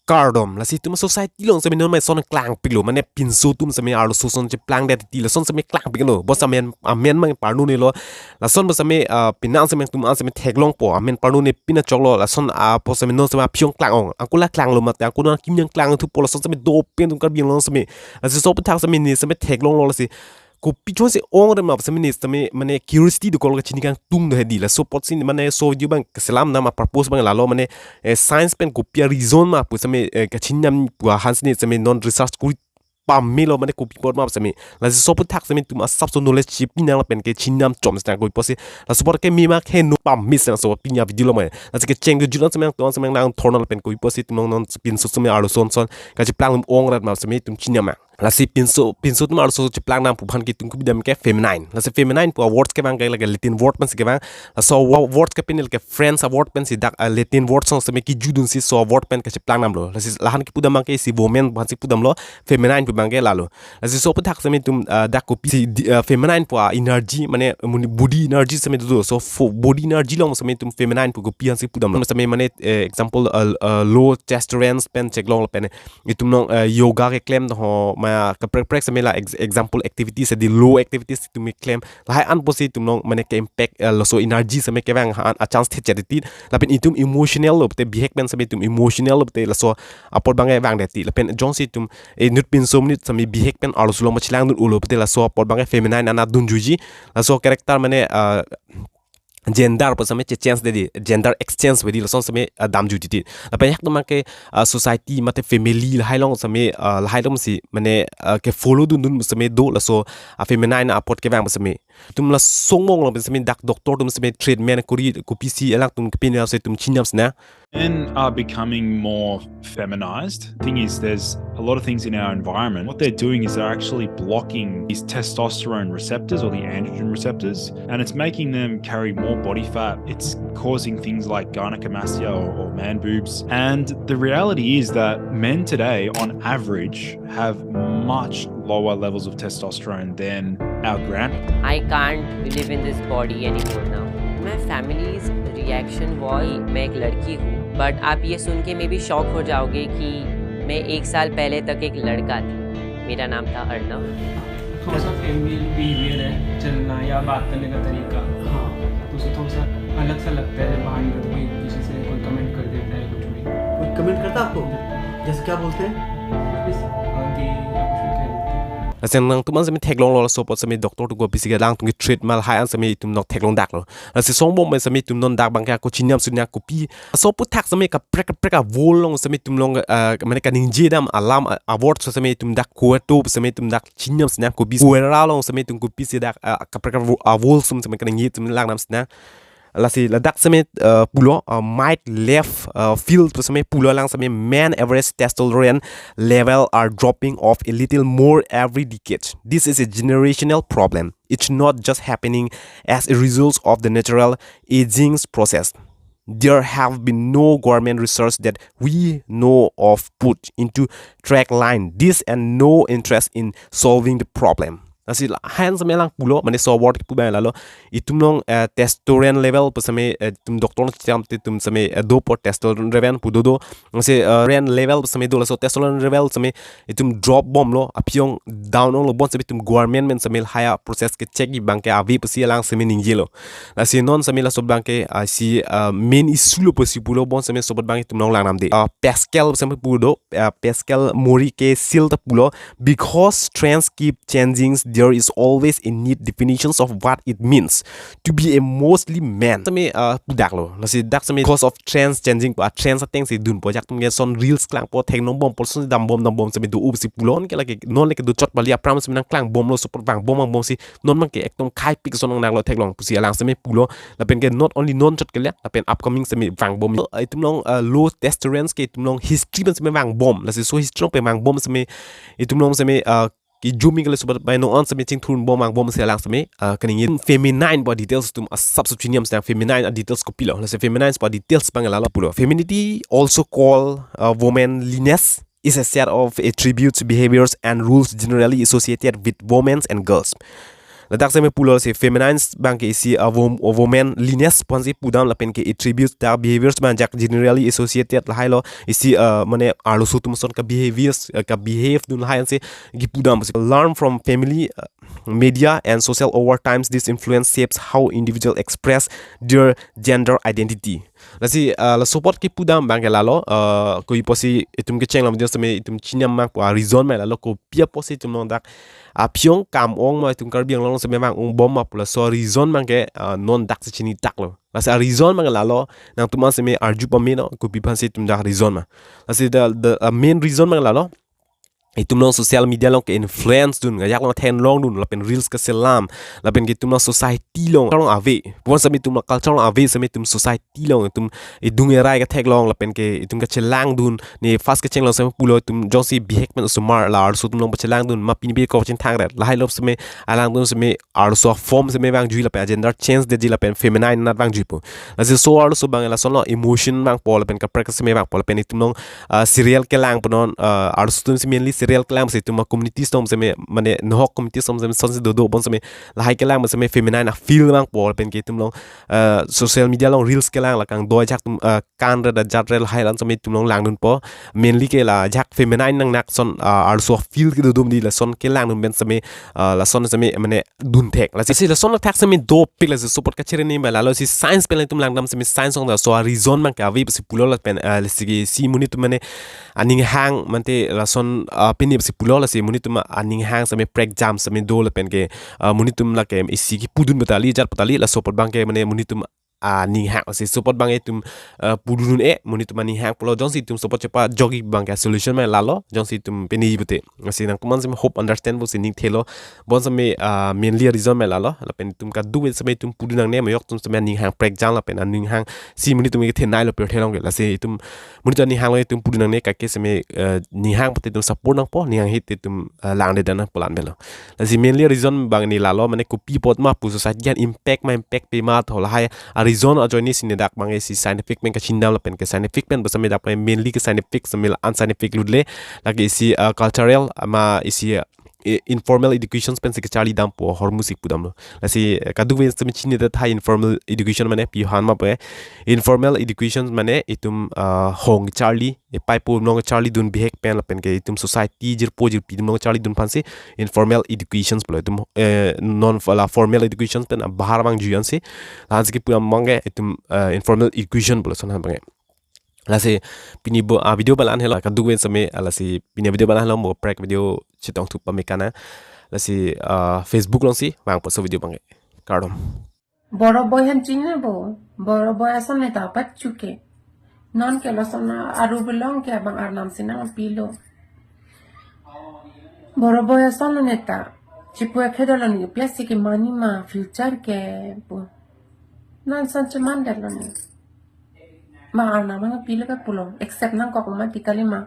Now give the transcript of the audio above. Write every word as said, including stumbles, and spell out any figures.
kardom. Lasi itum society along seme non mai son klangpiklo, mane pinso atum seme arloso ason cheplangdet ti lason seme klangpiklo. Bos amen amen mang parnu nelo. Lason bos seme, ah, pinang seme atum an seme theklongpo, amen parnu ne pina choklo. Lason, ah, bos seme non seme aphi-ong klang-ong. Angko la klanglo mate, angko non akim nangklang thupo, lason seme dopik atum Karbi Anglong seme. Lasi laso aputhak seme ne seme theklonglo lasi kopi chonsi ongre ma seme ne seme mane curiosity dokok kachini kangtung do hedi. Laso apotsi mane laso video abang keselam nama purpose abang lalo mane, eh, science pen kopi a-reason ma pu seme, eh, kachinam pu ahan si ne seme non research kuri pamelo mane kopi apot ma seme. Lasi laso aputhak seme itum asapso knowledge chepinang lapen ke chinam chom sitang kopi apotsi. Laso apot ke mima ke no pamit sitang laso pini a-video along mane. Lasi kecheng kejut an seme nangtum an seme nangthorno lapen kopi apotsi itum non non pinso seme arloso ason kacheplang ongrat ma seme itum chinam ma. Lasi pinso, pinso atum arloso cheplangdam pu aphan ke itum kopidam ke feminine. Lasi feminine pu a-word ke abang ke lake Latin word pensi kevang. Laso a-word ke pini lake French a-word pensi dak, ah, Latin word along seme kejudunsi laso a-word pen kacheplang damlo. Lasi lahan kepudam abang ke isi woman pu aphansi pudamlo, feminine pu abang ke lalo. Lasi laso aputhak seme itum, ah, dak kopisi di, ah, feminine pu a-energy mane muni body energy seme do. Laso fo-, body energy along seme itum feminine pu kopi aphansi pudamlo. Seme mane, eh, example, ah, ah, low testosterone pen cheklong lapen itum non, eh, yoga keklem ho ma kaprek kaprek seme la ex-, example activities di low activities itum keklem. Lahai an apotsi itum non mane ke-impact, eh, laso energy seme kevang ahan a-chance thechet ti. Lapen itum emotional lo pute bihek pen seme itum emotional lo pute laso apot abang kevangdet ti. Lapen jongsi itum, eh, inut pinso inut seme bihek pen arloso along ma chelangdun-olo pute laso apot abang ke feminine an adunjuiji. Laso character mane, ah, gender pu seme che-change de di, gender exchange ve di lason seme, ah, damju titi. Lapen yak teman ke, ah, society mate family lahai along seme, ah, lahai along si mane, ah, ke-follow dundun seme do laso, ah, feminine apot kevang seme. Itum lason mong lo seme dak doctor atum seme treatment kuri kopisi alangtum kepin laso itum chinam sina. Men are becoming more feminized. Thing is, there's a lot of things in our environment. What they're doing is they're actually blocking these testosterone receptors or the androgen receptors, and it's making them carry more body fat. It's causing things like gynecomastia or, or man boobs. And the reality is that men today, on average, have much lower levels of testosterone than our grand. I can't live in this body anymore now. My family's reaction was कि मैं एक लड़की हूँ, बट आप ये सुन के may be shock हो जाओगे कि मैं एक साल पहले तक एक लड़का थी। मेरा नाम था अर्णव। थोड़ा सा फीमेल बिहेवियर है, चलना या बात करने का तरीका, हाँ तो उसे थोड़ा सा अलग सा लगता है जब बाहर निकलते कोई किसी से कोई कमेंट कर देता है कुछ भी। कोई कमेंट करता आपको? जैसे क्या बोलते हैं? बस आंटी या कुछ भी कह देते हैं। Lasi nangtum an seme theklonglo laso apot seme doctor atum kopisi ke alangtum ke treat ma lahai an seme itum non theklong daklo. Lasi songbom seme itum non dak abang ke ako chinam sunya kopi. Laso aputhak seme kaprek kaprek a-world along seme itum non, ah, mane kaningje dam alam, ah, a-word so seme itum dak kueto seme itum dak chinam sina kopi. Kuera along seme itum kopisi dak, ah, kaprek a-world sum seme kaningje itum langdam sina. Lasi ladak seme, uh, pulo, uh, might left, uh, field pu seme pulo alang seme men average testosterone level are dropping off a little more every decade. This is a generational problem. It's not just happening as a result of the natural aging process. There have been no government research that we know of put into track line this and no interest in solving the problem. Lasi lahan seme alang pulo, mane laso a-word pu abang lalo. Itum non, eh, testosterone level pu seme, eh, itum doctor chinam ti itum seme, eh, dopo testosterone level pu dodo. Lasi, eh, ren level pu seme do laso testosterone level seme itum drop bomlo, aphi-ong down onglo, bonseme itum government pen seme lahai a-process ke check-ji abang ke ave pusi alang seme ningjelo. Lasi non seme laso abang ke, ah, si, ah, main issue lo pusi pulo, bonseme laso abang itum non langdamde. Ah, Pascal seme pu do, ah, Pascal Mori ke sil ta pulo, because trends keep changing, there is always a need definitions of what it means to be a mostly man. Seme, ah, pu daklo. Lasi dak seme because of trends changing pu a-trends ateng si dunpo, jak atum ke lason reels klangpo, theklong bompo, lason dambom dambom seme do-o pusi pulo, ke lake non lake do chot bali apram seme nangklangbomlo, support vangbom vangbomsi non abang ke ekdom khaipik ason nanglo theklong pusi alang seme pulo. Lapen ke not only non chot kele, lapen upcoming seme vangbom. Itum non, ah, low testosterone ke itum non history pen seme vangbom. Lasi laso history along pen vangbom seme itum non seme, ah, kejumi kele support bai non an seme chingthurun bom vangbom si alang seme, ah, kaningje. Feminine pu a-details itum asapso chinam sina, feminine a-details kopilo. Lasi feminine pu a-details abang lalo pulo. Femininity, also called, uh, womanliness, is a set of attributes, behaviors, and rules generally associated with women and girls. Ladak seme pulo si feminine abang ke isi a wom-, a womanliness pu-ansi pudam lapen ke attributes dak behaviors abang ajak generally associated lahailo isi, uh, mane arloso atum ason ka behaviors, uh, ka behave dun lahai ansi kipudam pusi. Learn from family, uh, media and social over times, this influence shapes how individual express their gender identity. Lasi, uh, laso apot kipudam abang ke lalo, uh, kopi apotsi itum kecheng lam dia seme itum chinam abang pu a reason ma lalo, kopi apotsi itum along dak aphyong kam ong ma itum Karbi Anglong seme vang ong bom ma pu laso reason abang ke, uh, non dak si chini taklo. Lasi a reason abang ke lalo, nangtum an seme arju pameno, kopi aphansi itum dak reason ma. Lasi the, the, uh, main reason abang ke lalo, itum along social media along ke influence dun, ajak along theklong dun, lapen reels keselam, lapen ke itum along society along, along ave. Pu-an seme itum along culture along ave, seme itum society along, itum edung erai ketheklong, lapen ke itum kachelang dun, ne first kecheng along seme pulo itum jongsi bihek pen osomar la arloso atum along pachelang dun, ma pini pe ko chingthang ret. Lahailo seme alang dun seme arloso form seme vangjui lapen agender change detji lapen feminine anat vangjui pu. Lasi so arloso abang lasonlo emotion vangpo lapen kaprek seme vangpo lapen itum along, uh, serial kelang punon, uh, arloso atum si mainly serial kelang si itum a communities along seme mane nohok communities along seme sonsi dodo bon seme lahai kelang seme feminine a feel vangpo lapen ke itum along, uh, social media along reels kelang la kangdoi ajak atum, uh, kan ret ajat ret lahai lan seme itum along langdunpo. Mainly ke la ajak feminine nangnak ason, uh, arloso a feel kedo dum di lason kelang dun pen seme, uh, lason seme mane dunthek. Lasi lason athak seme dopik lasi so apot kachere ni ma lalo si science pen itum langdam seme science along laso a reason abang ke ave pusi pulo lapen, uh, lasi ke isi monit atum mane aning hang mate lason, uh, pini pusi pulo lasi monit atum aning hang seme prekjam seme do lapen ke, uh, monit atum lake isi kipudun petali jat petali laso apot abang ke mane monit atum aning hang si so apot abang itum, uh, pudun e monit atum aning hang pulo jongsi itum so apot chepa jogi abang ke solution ma lalo jongsi itum pini pute. Lasi nangtum an seme hope understand pusi ning thelo. Bon seme, uh, mainly reason ma lalo. Lapen itum kadokave seme itum pudun nangne, majok atum seme aning hang prekjam lapen aning hang si monit atum ke thenailo pirthe along ke. Lasi itum monit aning hang lo itum pudun nangne kake seme, uh, ning hang pute itum support nangpo, ning hang hit itum, uh, langde dana pulan belo. Lasi mainly reason abang ni lalo, mane kopi apot ma pu society an impact ma impact pe ma tho lahai a reason ajoine si ne dak abang isi scientific pen kachindam lapen ke scientific pen pu seme dak abang mainly ke scientific seme la unscientific lutle lake isi, uh, cultural ma isi, uh, i-, informal education pensi kacharli dampo ahormu si pudamlo. Lasi, uh, kadokave seme chini det hai informal education mane pi han ma pu e. Informal education mane itum, uh, hong charli, epaipo along charli dun bihek pen lapen ke itum society jirpo jirpi atum along charli dun aphansi informal education pulo itum, eh, non la formal education pen abahar vangjui ansi. La-ansi kipudam abang ke itum, eh, informal education pulo ason abang ke. Lasi pini pu a video pen la-an helo, kadokave seme, ah, lasi pini video pen la-an helo, mo prek video chetong thup pame kana. Lasi, ah, Facebook alongsi vangpo laso video abang ke. Kardom. Boro boi han chini bo, boro boi ason neta patchuke. Non ke lason aru belong ke abang arnam si nangpilo. Boro boi ason neta. Chipu akhedolo ni, piasi ke mani ma future ke bo. Non son cheman detlo ni. Ma arnam nangpilo ke pulo, accept nangkok ma tikali ma.